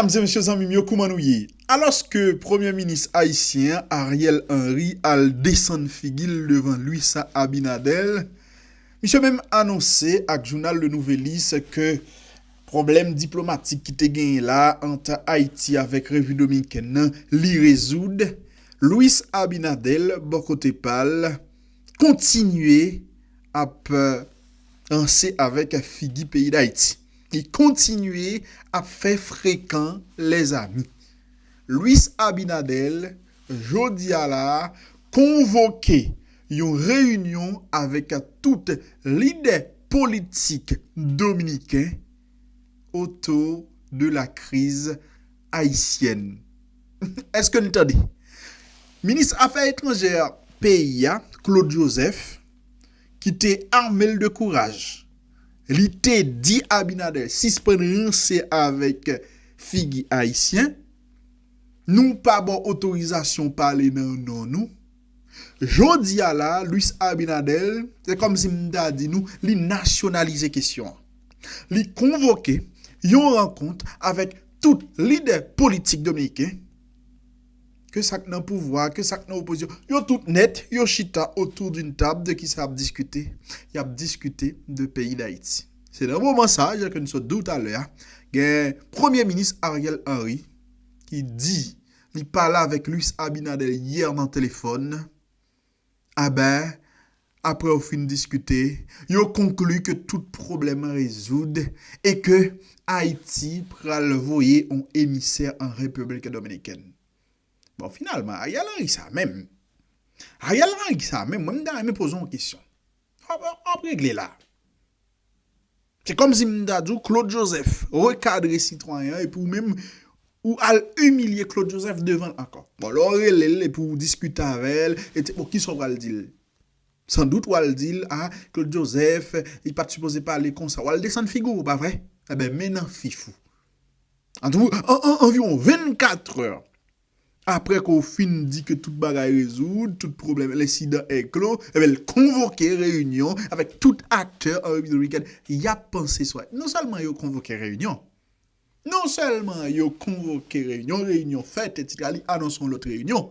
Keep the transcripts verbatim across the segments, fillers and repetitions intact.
Medam e mesye, zanmi m yo, kouman nou ye? Alòske Premye Minis ayisyen an, Ariel Henry, al desann figi l devan Luis Abinader, misye menm anonse ak jounal Le Nouvelliste ke pwoblèm diplomatik ki te genyen la ant Ayiti avèk Repiblik Dominikèn nan, li rezoud. Luis Abinader, bò kote pa l, kontinye ap, euh, ranse avèk figi peyi Dayiti. Li kontinye ap fè frekan lèzami. Luis Abinader, jodi a la a, konvoke yon reyinyon avèk tout lidè politik dominiken autour de la crise haïtienne. Èske n tande? Minis afè etranjè peyi a, Claude Joseph, ki te ame l de kouraj, li te di Abinader sispann ranse avèk figi ayisyen, nou pa ba w otorizasyon pale nan non nou. Jodi a la, Luis Abinader, se kòmsi m ta di nou, li nasyonalize kesyon an. Li konvoke yon rankont avèk tout lidè politik dominiken, ke sa k nan pouvwa, ke sa k nan opozisyon, yo tout nèt, yo chita autour d'une table. De ki sa y ap diskite? Y ap diskite de peyi Dayiti. Se nan moman sa a, jan ke n sot di w talè a, gen Premye Minis Ariel Henry ki di li pale avèk Luis Abinader yè nan telefòn. Enben, apre yo fin diskite, yo konkli ke tout pwoblèm an rezoud e ke Ayiti pral voye yon emisè an Repiblik Dominikèn. Bon, finalman, Ariel Henry sa menm. Ariel Henry sa menm, mwen m ta renmen poze yon kesyon. W ap, w ap regle la. Se kòmsi m ta di w, Claude Joseph rekadre sitwayen an, epi ou menm, ou al imilye Claude Joseph devan l ankò. Bon, lè w rele l epi w diskite avè l, e te, bon, kisa w pral di l? Sandout w al di l, a, Claude Joseph, li pa t sipoze pale konsa. W al desann figi w, pa vre? Enben, men nan fif ou. An tou, an, an, anviwon vennkat è apre ke w fin di ke tout bagay rezoud, tout pwoblèm, lensidan è klo, enben, l konvoke reyinyon avèk tout aktè an Repiblik Dominikèn. Y ap panse swa. Non sèlman yo konvoke reyinyon, non sèlman yo konvoke reyinyon, reyinyon fèt, etsetera, li anonse yon lòt reyinyon,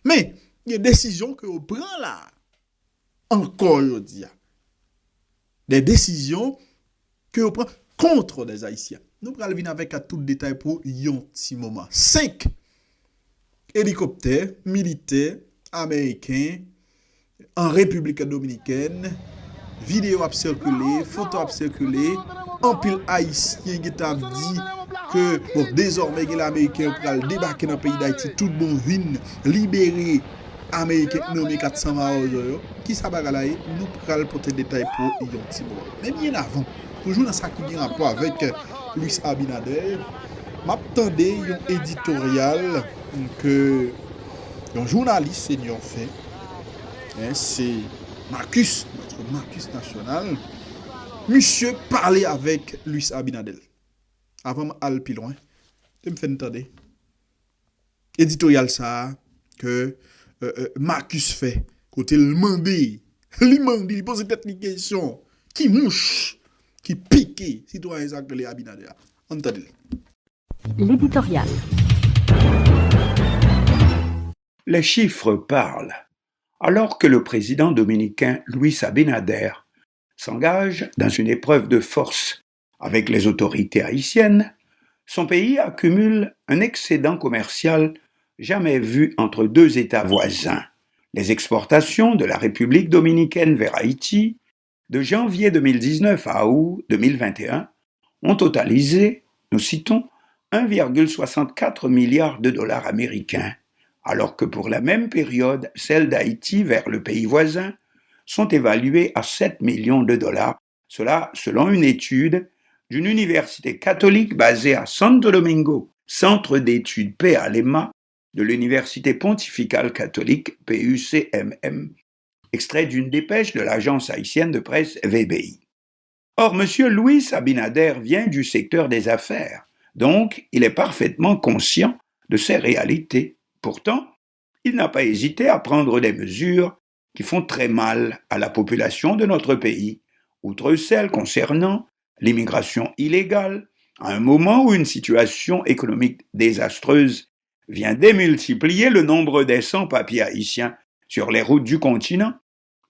men gen desizyon ke yo pran la a. Ankò jodi a, des décisions ke yo pran contre des Haïtiens. Nou pral vin avèk tout detay pou yon ti moman. Senk elikoptè militè ameriken an Repiblik Dominikèn. Videyo ap sikile, foto ap sikile. Anpil Ayisyen gentan ap di ke, bon, dezòmè gen lè Ameriken yo pral debake nan peyi Dayiti tout bon, vin libere Ameriken k nonmen kat san mawòzo yo. Kisa bagay la ye? Nou pral pote detay pou yon ti moman. Men byen avan, toujou nan sa ki gen rapò avèk Luis Abinader, m ap tande yon editoryal ke yon jounalis senior fè. Hein, se Marcus, notre Marcus National. Misye pale avèk Luis Abinader. Avan m al pi lwen, se m fè n tande editoryal sa a ke, euh, euh, Marcus fè, kote l mande, li mande, li poze tèt li kesyon, ki mouch ki pike sitwayen sa k rele Abinader a? Ann tande l. L'éditorial. Les chiffres parlent. Alors que le président dominicain Luis Abinader s'engage dans une épreuve de force avec les autorités haïtiennes, son pays accumule un excédent commercial jamais vu entre deux États voisins. Les exportations de la République dominicaine vers Haïti, de janvier deux mille dix-neuf à août deux mille vingt et un, ont totalisé, nous citons, un virgule soixante-quatre milliards de dollars américains, alors que pour la même période, celles d'Haïti vers le pays voisin sont évaluées à sept millions de dollars, cela selon une étude d'une université catholique basée à Santo Domingo, Centre d'études Pealema de l'Université pontificale catholique, P U C M M, extrait d'une dépêche de l'agence haïtienne de presse V B I. Or, M. Luis Abinader vient du secteur des affaires, donc il est parfaitement conscient de ces réalités. Pourtant, il n'a pas hésité à prendre des mesures qui font très mal à la population de notre pays, outre celles concernant l'immigration illégale, à un moment où une situation économique désastreuse vient démultiplier le nombre des sans-papiers haïtiens sur les routes du continent,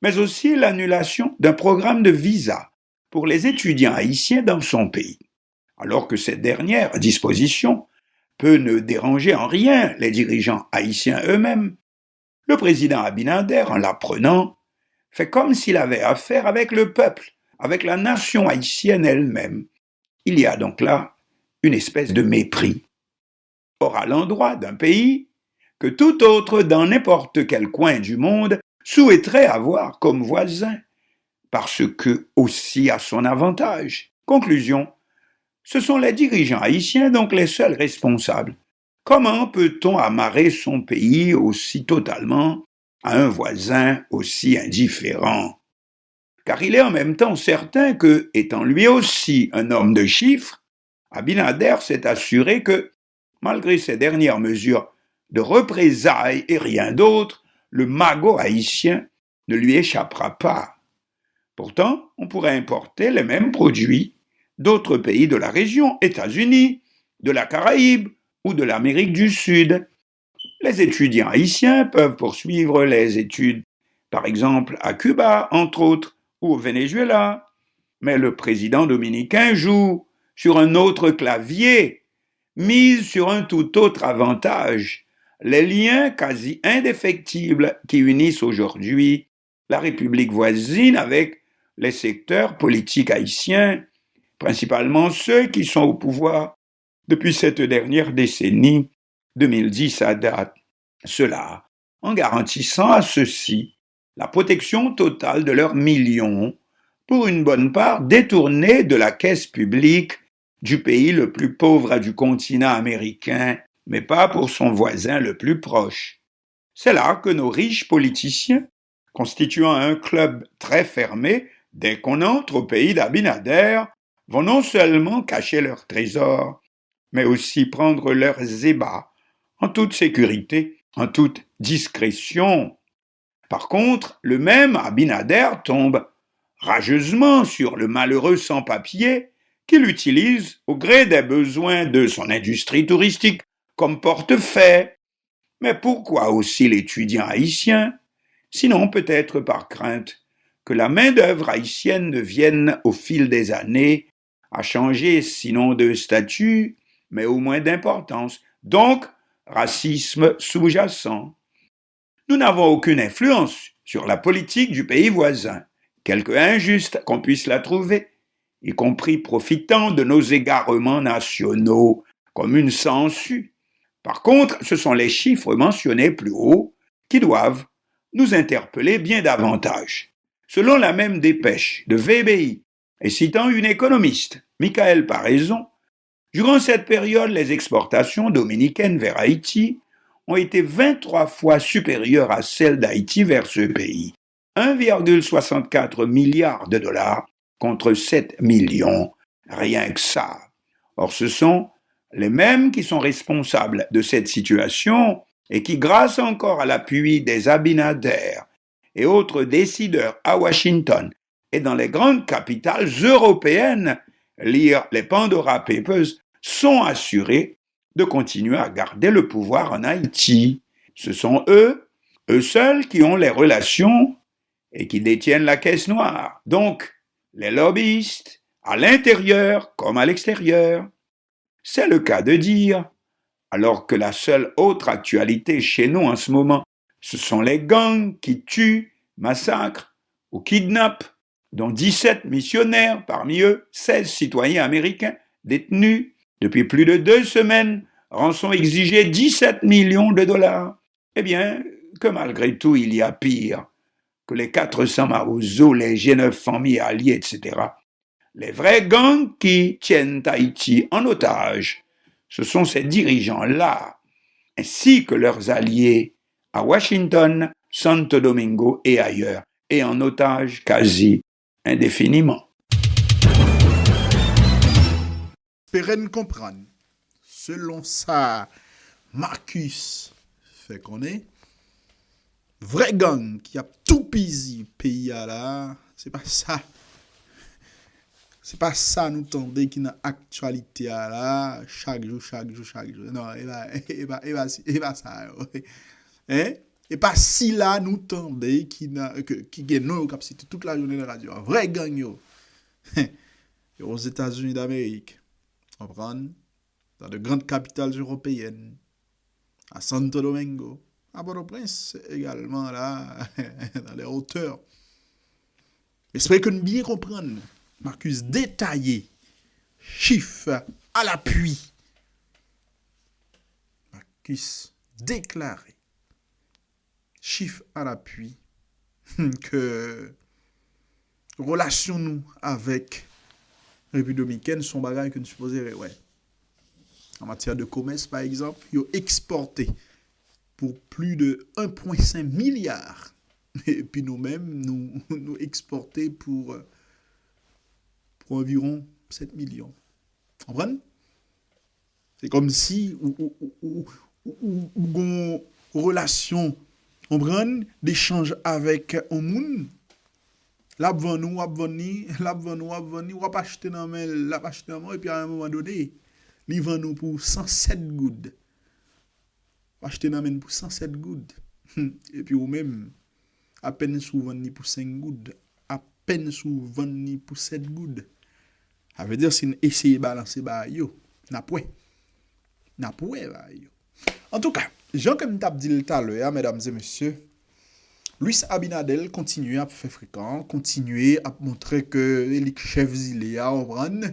mais aussi l'annulation d'un programme de visa pour les étudiants haïtiens dans son pays. Alors que cette dernière disposition peut ne déranger en rien les dirigeants haïtiens eux-mêmes, le président Abinader, en l'apprenant, fait comme s'il avait affaire avec le peuple, avec la nation haïtienne elle-même. Il y a donc là une espèce de mépris. Or, à l'endroit d'un pays que tout autre dans n'importe quel coin du monde souhaiterait avoir comme voisin, parce que aussi à son avantage. Conclusion, ce sont les dirigeants haïtiens donc les seuls responsables. Comment peut-on amarrer son pays aussi totalement à un voisin aussi indifférent? Car il est en même temps certain que, étant lui aussi un homme de chiffres, Abinader s'est assuré que, malgré ces dernières mesures de représailles et rien d'autre, le magot haïtien ne lui échappera pas. Pourtant, on pourrait importer les mêmes produits d'autres pays de la région, États-Unis, de la Caraïbe ou de l'Amérique du Sud. Les étudiants haïtiens peuvent poursuivre les études, par exemple à Cuba, entre autres, ou au Venezuela. Mais le président dominicain joue sur un autre clavier, mise sur un tout autre avantage, les liens quasi indéfectibles qui unissent aujourd'hui la République voisine avec les secteurs politiques haïtiens, principalement ceux qui sont au pouvoir depuis cette dernière décennie, deux mille dix à date. Cela en garantissant à ceux-ci la protection totale de leurs millions, pour une bonne part détournés de la caisse publique du pays le plus pauvre du continent américain, mais pas pour son voisin le plus proche. C'est là que nos riches politiciens, constituant un club très fermé, dès qu'on entre au pays d'Abinader, vont non seulement cacher leurs trésors, mais aussi prendre leurs ébats en toute sécurité, en toute discrétion. Par contre, le même Abinader tombe rageusement sur le malheureux sans-papier qu'il utilise au gré des besoins de son industrie touristique comme porte-fait. Mais pourquoi aussi l'étudiant haïtien? Sinon peut-être par crainte que la main-d'œuvre haïtienne ne vienne au fil des années à changer, sinon de statut, mais au moins d'importance. Donc, racisme sous-jacent. Nous n'avons aucune influence sur la politique du pays voisin, quelque injuste qu'on puisse la trouver, y compris profitant de nos égarements nationaux comme une sangsue. Par contre, ce sont les chiffres mentionnés plus haut qui doivent nous interpeller bien davantage. Selon la même dépêche de V B I, et citant une économiste, Michaël Paraison, durant cette période, les exportations dominicaines vers Haïti ont été vingt-trois fois supérieures à celles d'Haïti vers ce pays. Un virgule soixante-quatre milliards de dollars contre sept millions, rien que ça. Or, ce sont les mêmes qui sont responsables de cette situation et qui, grâce encore à l'appui des Abinader et autres décideurs à Washington et dans les grandes capitales européennes, lire les Pandora Papers, sont assurés de continuer à garder le pouvoir en Haïti. Ce sont eux, eux seuls qui ont les relations et qui détiennent la caisse noire. Donc, les lobbyistes, à l'intérieur comme à l'extérieur. C'est le cas de dire, alors que la seule autre actualité chez nous en ce moment, ce sont les gangs qui tuent, massacrent ou kidnappent, dont dix-sept missionnaires, parmi eux seize citoyens américains détenus depuis plus de deux semaines, rançon exigée dix-sept millions de dollars. Eh bien, que malgré tout, il y a pire que les quatre cents Mawozo, les G neuf familles alliées, et cetera. Les vrais gangs qui tiennent Haïti en otage, ce sont ces dirigeants-là, ainsi que leurs alliés à Washington, Santo Domingo et ailleurs, et en otage quasi indéfiniment. Espere n konprann. Selon sa Marcus fè konnen, vrè gang ki ap toupizi peyi a la, se pa sa. Se pa sa nou tande ki nan aktyalite a la, chak jou, chak jou, chak jou. Non, e pa, e pa, e pa, e pa sa yo. Hein? E pa sila nou tande ki nan, ke, ki gen non yo k ap site tout lajounen nan radyo a. Vrè gang yo. Yo Ozetazini Damerik. Konprann? Dans de grandes capitales européennes, à Santo Domingo, à Port-au-Prince également, là, dans les hauteurs. Espere ke n byen konprann. Marcus detaye, chif à l'appui. Marcus deklare, chif à l'appui, ke relasyon nou avèk Repiblik Dominikèn se yon bagay ke n sipoze rewè. An matyè de komès, pa egzanp, yo ekspòte pou plis de un point cinq milliard. Epi nou menm, nou, nou ekspòte pou, euh, pou anviwon sèt milyon. Konprann? Se kòmsi ou, ou, ou, ou, ou, ou, ou gon relasyon, konprann, dechanj avèk yon moun. L ap vann ou, w ap vann li, l ap vann ou, w ap vann li, w ap achte nan men l, l ap achte nan men w, epi a yon moman done, li vann ou pou san sèt goud. W achte nan men l pou san sèt goud. Epi ou menm, apèn si w vann li pou senk goud, apèn si w vann li pou sèt goud. Sa vle di, si n eseye balanse bagay yo, n ap wè. N ap wè bagay yo. Antouka, jan ke m t ap di l talè a, medam e mesye, Luis Abinader kontinye ap fè frekan, kontinye ap montre ke li k chèf zile a, w konprann?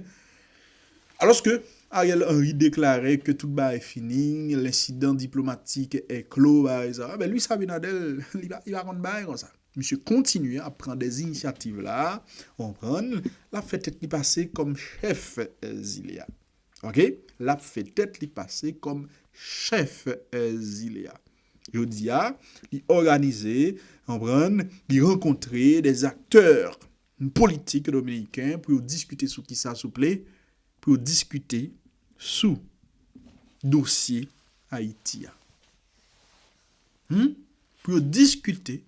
Alòske Ariel Henry deklare ke tout bagay fini, l'incident diplomatique est clos, bagay sa. Ben, Luis Abinader, li pa, li pa konn bagay konsa. Misye kontinye ap pran de inisyativ la, w konprann? L ap fè tèt li pase kòm chèf, eh, zile a. Oke? L ap fè tèt li pase kòm chèf, eh, zile a. Jodi a, li òganize, w konprann, li rankontre de aktè politik dominiken pou yo diskite sou kisa, souple? Pou yo diskite sou dosye Ayiti a. Hmm? Pou yo diskite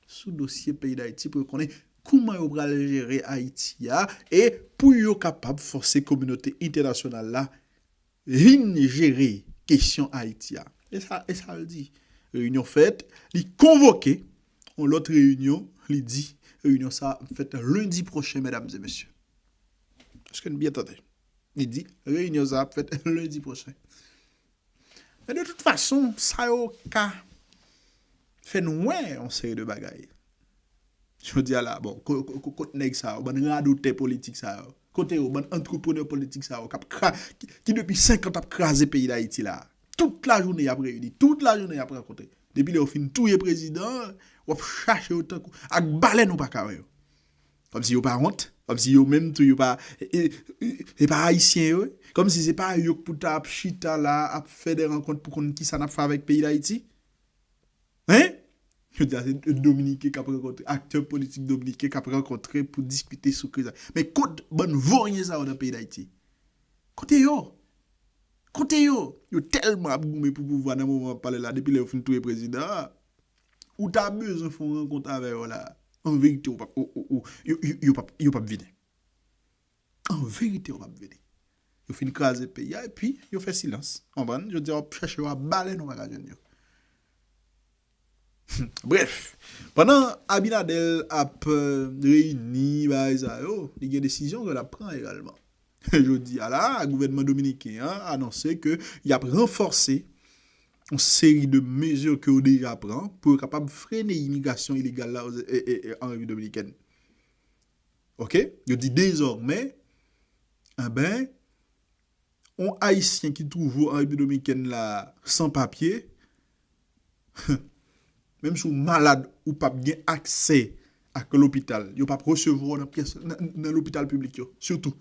sou dosye peyi Dayiti, pou yo konnen kouman yo pral jere Ayiti a, e pou yo kapab fòse kominote entènasyonal la vin jere kesyon Ayiti a. E sa, e sa l di. Reyinyon fèt, li konvoke yon lòt reyinyon, li di, reyinyon sa ap fèt lendi pwochen, medam e mesye. Èske n byen tande? Li di, reyinyon sa ap fèt lendi pwochen. Men de tout fason, sa yo ka fè n wè yon seri de bagay. Jodi a la, bon, ko-, ko-, ko-, kot nèg sa yo, bann radotè politik sa yo? Kote yo, bann antreprenè politik sa yo, k ap kra-, ki, ki depi senk an t ap kraze peyi Dayiti la? Tout lajounen y ap reyini, tout lajounen y ap rankontre. Depi lè yo fin touye prezidan, w ap chache yo tankou ak balèn ou pa ka wè yo. Kòmsi yo pa wont, kòmsi yo menm tou yo pa, e, e, e, e pa ayisyen yo, kòmsi se pa yo k pou ta ap chita la, ap fè de rankont pou konn kisa n ap fè avèk peyi Dayiti. Hein? Jodi a se dominiken k ap rankontre, aktè politik dominiken k ap rankontre pou diskite sou kriz la. Men kot bann voryen sa yo nan peyi Dayiti? Kote yo? Kote yo? Yo tèlman ap goumen pou pouvwa nan moman w ap pale la, depi lè yo fin touye prezidan an, ou ta bezwen fè yon rankont avè yo la. An verite, ou p ap, ou, ou, ou, yo, yo, yo p ap, yo p ap vini. An verite, yo p ap vini. Yo fin kraze peyi a, epi yo fè silans. Konprann? Jodi a, w ap chèche yo a balèn, ou pa ka jwenn yo. Brèf, pandan Abinader ap, euh, reyini bagay sa yo, li gen desizyon ke l ap pran egalman. Jodi a la, gouvènman dominiken an anonse ke y ap ranfòse yon seri de mezi ke yo deja pran pou yo kapab frene imigrasyon ilegal la, e, e, e, an Repiblik Dominikèn. Oke? Yo di dezòmè, enben, yon Ayisyen ki twouve w an Repiblik Dominikèn la san papye, menm si w malad, ou p ap gen aksè ak lopital. Yo p ap resevwa w nan pyès, nan, nan lopital piblik yo, sitou.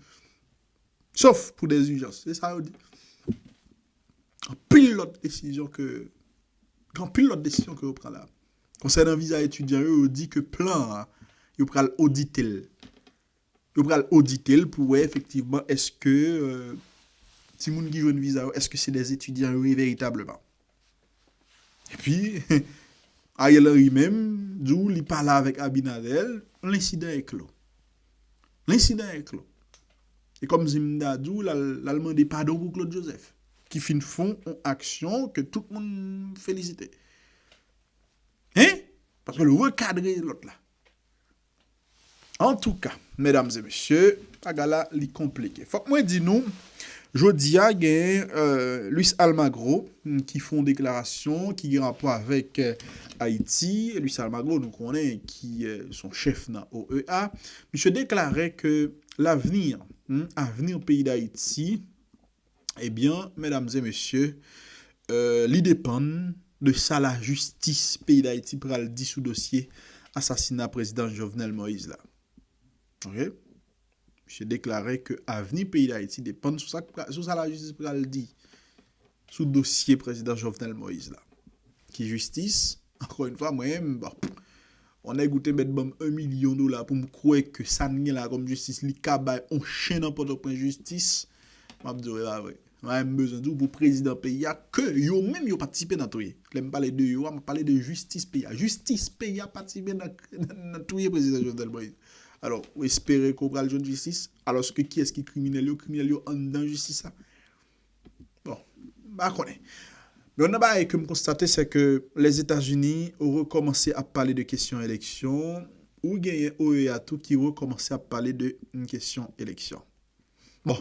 Sof pou dèzijans. Se sa yo di. Anpil lòt desizyon ke, anpil lòt desizyon ke yo pran la. Konsènan viza etidyan yo, yo di ke plan an, yo pral odite l. Yo pral odite l pou wè efektivman èske, euh, timoun ki jwenn viza yo, èske se de etidyan yo ye veritableman. Epi, Ariel Henry menm di w li pale avèk Abinader, l'incident est clos. L'incident est clos. E kòmsi m ta di w, l al, l al mande padon pou Claude Joseph, ki fin fè yon aksyon ke tout moun felisite. Hein? Paske l rekadre lòt la. Antouka, medam e mesye, bagay la li konplike. Fòk mwen di nou, jodi a gen euh, Luis Almagro mm, ki fè yon deklarasyon ki gen rapò avèk euh, Ayiti. Luis Almagro, nou konnen ki euh, son chèf nan O E A. Misye deklare ke lavni, mm, avni peyi Dayiti, ebyen, medam e mesye, euh, li depann de sa lajistis peyi Dayiti pral di sou dosye asasina prezidan Jovenel Moïse la. Ok? Misye deklare ke avni peyi Dayiti depann sou sa, sou sa lajistis pral di sou dosye prezidan Jovenel Moïse la. Ki jistis? Ankò yon fwa, mwen menm, bon, yon nèg ou te mèt ban m yon milyon dola pou m kwè ke sa n gen la kòm jistis, li ka bay yon chen nan Pòtoprens jistis, m ap di w e pa vre. Mwen menm, m bezwen di w pou prezidan peyi a ke yo menm yo patisipe nan touye. Lè m pale de yo a, m ap pale de jistis peyi a. Jistis peyi a patisipe nan, nan touye prezidan Jovenel Moïse. Alò, ou espere ke w pral jwenn jistis? Alòske kiyès ki kriminèl yo? Kriminèl yo anndan jistis la. Bon, m pa konnen. Men youn nan bagay ke m konstate, se ke Lèzetazini rekòmanse ap pale de kesyon eleksyon, ou genyen O E A tou ki rekòmanse ap pale de kesyon eleksyon. Bon,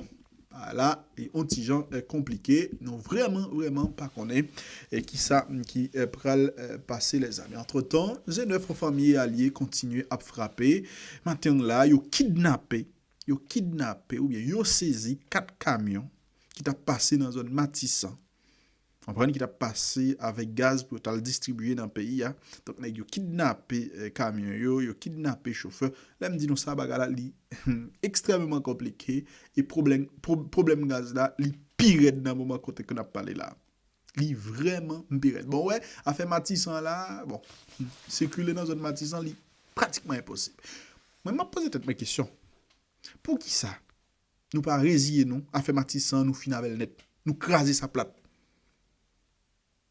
la, e yon ti jan eh, konplike. Nou vrèman, vrèman pa konnen eh, kisa ki eh, pral eh, pase, lèzami. Antretan, G nèf an fanmi e alye kontinye ap frape. Maten la, yo kidnape, yo kidnape oubyen yo sezi kat kamyon ki t ap pase nan zòn Matisan. Konprann, ki t ap pase avèk gaz pou yo t al distribiye nan peyi a. Donk, nèg yo kidnape eh, kamyon yo, yo kidnape chofè. Lè m di nou sa, bagay la, li ekstrèmeman konplike. E pwoblèm, pwo- pwoblèm gaz la, li pi rèd nan moman kote ke n ap pale la. Li vrèman pi rèd. Bon, wè, afè Matisan la, bon, sikile nan zòn Matisan, li pratikman enposib. Mwen, m ap poze tèt mwen kesyon. Poukisa nou pa reziye nou, afè Matisan, nou fin avè l nèt. Nou kraze sa plat.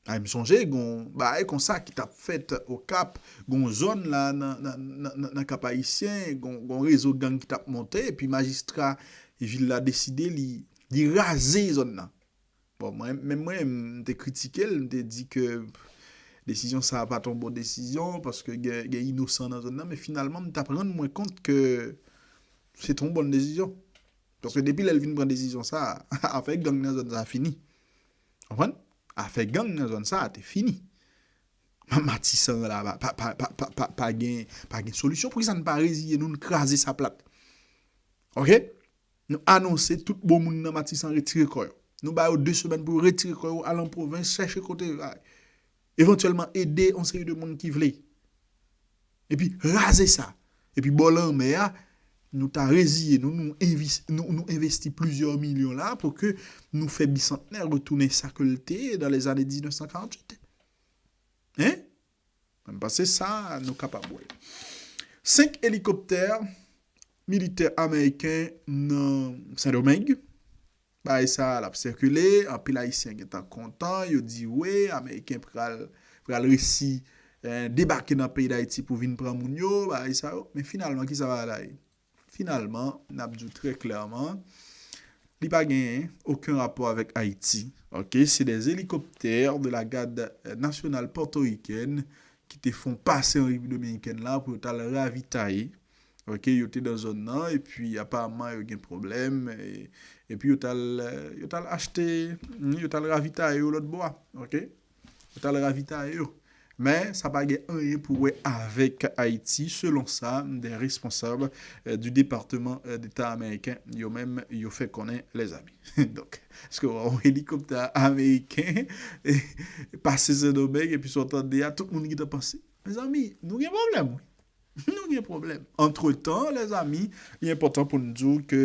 Ay, m sonje, gon bagay konsa ki t ap fèt Okap, gon zòn la nan, nan, nan, nan, nan Kap Ayisyen, gon, gon rezo gang ki t ap monte, epi majistra vil la deside li, li raze zòn nan. Bon, mwen, menm mwen, m te kritike l, m te di ke desizyon sa a pa t yon bon desizyon, paske gen, gen inosan nan zòn nan, men finalman, m t ap rann mwen kont ke se t yon bòn desizyon. Paske depi lè l vin pran desizyon sa a, afè gang nan zòn sa a fini. Konprann? Afè gang nan zòn sa a te fini. Matisan la pa, pa, pa, pa, pa, pa, pa gen, pa gen solisyon. Poukisa n pa reziye nou, n kraze sa plat? Ok? Nou anonse tout bon moun nan Matisan retire kò yo. Nou ba yo de semèn pou yo retire kò yo, al an pwovens, chèche kote yo ay. Evantyèlman ede yon seri de moun ki vle. Epi raze sa. Epi bò lanmè a, nou ta reziye nou, nou envis- nou, nou envesti plizyè milyon la pou ke nou fè Bisantnè retounen sa ke l te ye dan lèzane diznèf san karanntuit. Hein? Mwen panse sa, nou kapab wè. Senk elikoptè militè ameriken nan Sendomeng. Bagay sa a, l ap sikile, anpil Ayisyen gentan kontan, yo di wi, Ameriken pral, pral resi eh, debake nan peyi Dayiti pou vin pran moun yo, bagay sa yo. Men finalman, kisa bagay la ye? Finalman, n ap di w trè klèman, li pa genyen okenn rapò avèk Ayiti. Ok, c'est des hélicoptères de la Garde nationale portoricaine ki te fè yon pase an Repiblik Dominikèn la pou yo t al ravitaye. Ok, yo te nan zòn nan, epi aparaman yo gen pwoblèm, e- epi yo t al, yo t al achte, hmm, yo t al ravitaye yo lòt bò a. Ok? Yo t al ravitaye yo. Men, sa pa gen anyen pou wè avèk Ayiti, selon sa, des responsables eh, du département eh, d'État américain, yo menm, yo fè konnen, lèzami. Donk, èske w wè yon elikoptè ameriken eh, pase Sendomeng, epi sa w tande a, tout moun gentan panse. Mezanmi, nou gen pwoblèm, wi. Nou gen pwoblèm. Antretan, lèzami, li enpòtan pou n di w ke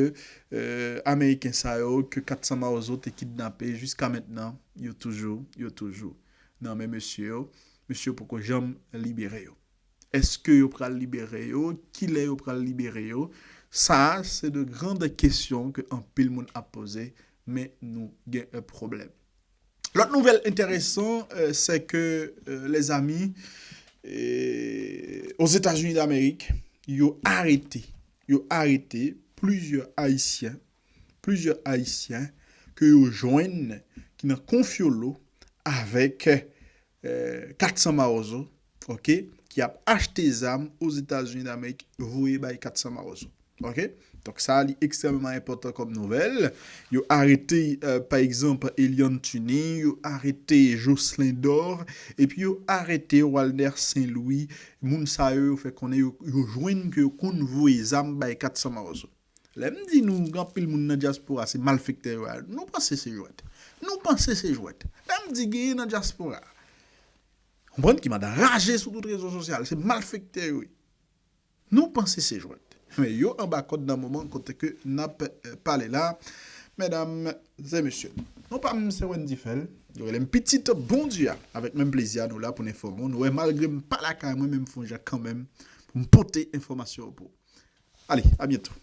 eh, Ameriken sa yo, ke kat san Mawozo te kidnape, jiska mentnan, yo toujou, yo toujou nan men mesye yo. Mesye yo poko janm libere yo. Èske yo pral libere yo? Kilè yo pral libere yo? Sa a, se de grandes questions ke anpil moun ap poze, men nou gen yon pwoblèm. Lòt nouvèl enteresan, eh, se ke, eh, lèzami, eh, Ozetazini Damerik, yo arete, yo arete plizyè Ayisyen plizyè Ayisyen ke yo jwenn ki nan konfyolo avèk eh, kat san Mawozo, ok, ki ap achte zam Ozetazini Damerik voye bay kat san Mawozo. Ok? Donk sa li ekstrèmman enpòtan kòm nouvèl. Yo arete, eh, pa egzanp, Eliane Tuny, yo arete Jocelyn Dor, epi yo arete Walner Saint Louis. Moun sa yo, yo fè konnen yo, yo jwenn ke yo konn voye zam bay kat san Mawozo. Lè m di nou, gen anpil moun nan dyaspora, se malfektè yo ye. Nou panse se jwèt. Nou panse se jwèt. Lè m di genyen nan dyaspora, konprann ki manda raje sou tout rezo sosyal, se malfektè yo ye. Nou panse se jwèt. Men yo anba kòd nan moman kote ke n ap eh, pale la, medam e mesye. Non pa m se Wendy Fèl, yo rele m Pitit Bondye a. Avèk menm plezi a nou la pou n enfòme w. Nou wè malgre m pa lakay mwen, men m fè yon jan kanmenm pou m pote enfòmasyon yo pou ou. Ale, a byento.